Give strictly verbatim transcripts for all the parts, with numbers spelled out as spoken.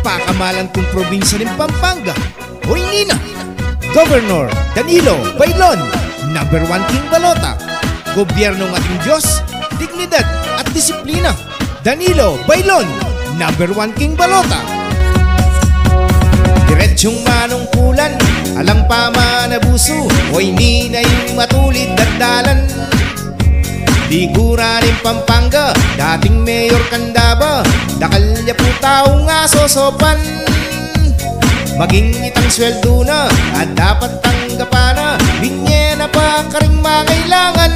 Pakamalan kung probinsya ning Pampanga, oy nina, Governor Danilo Baylon, number one king balota. Gobyerno ng ating Diyos, dignidad at disiplina. Danilo Baylon, number one king balota. Diretsong manungkulan, alang paman abusu, oy nina, ing matulid at dalan. Liguran ning Pampanga, dating Mayor Candaba, dakal ya pu taung asosopan. Maging itang sweldu na, at dapat tanggapan na, binye na pa karing mangailangan.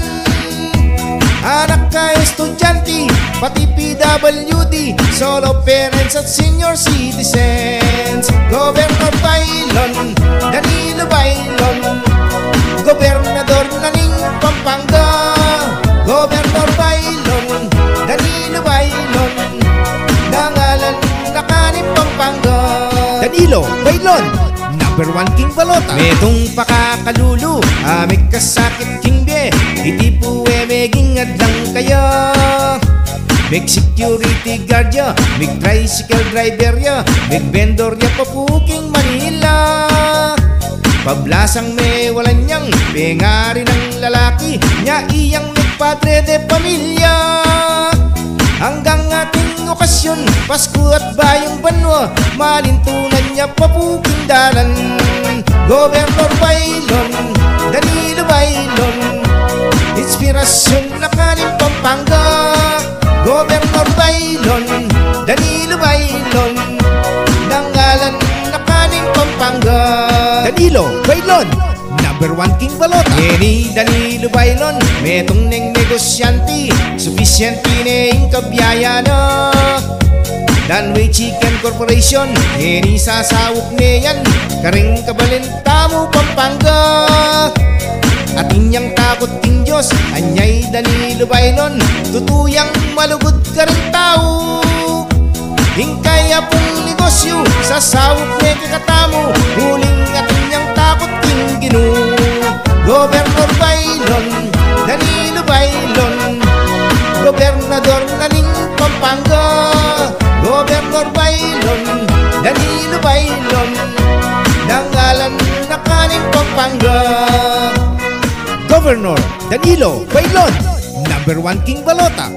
Anak a estudyante, pati P W D, solo parents at senior citizens. Governor Baylon, Danilo Baylon, gobernador na ning Pampanga. Governor Baylon, Danilo Baylon, dangalan na kaning Pampanga. Danilo Baylon, number one king balota. Metung pakakalulu, a, mekasakit king bie, iti pu e meging adlang kaya. Meg-security guard ya, meg-tricycle driver ya, meg-vendor ya pa pu king Manila. Pablasang mewalan yang pengari nang lalaki, nya iyang megpadre de pamilya. Anggang ating okasyon, Pasku at Bayung Banwa, malintunan ya pa pu king dalan. Governor Baylon, Danilo Baylon, inspirasyon na kaning Pampanga. Governor Baylon, Danilo Baylon, dangalan na kaning Pampanga. Danilo Baylon, number one king balota. Ngeni Danilo Baylon, metung neng negosyante, sufisyente ne ing kabyaya na. Danway Chicken Corporation, ngeni sasaup ne yan karing kabalen tamu Pampanga. Atin yang takut king Dios, anyay Danilo Baylon, tutu yang malugud karing tau. Ing kaya pung negosyu, sasaup ne kekatamu, uling atin yang takut king Ginu. Governor Baylon, Danilo Baylon, gobernador na ning Pampanga. Governor Baylon, Danilo Baylon, dangalan na kaning Pampanga. Governor Danilo Baylon, number one king balota.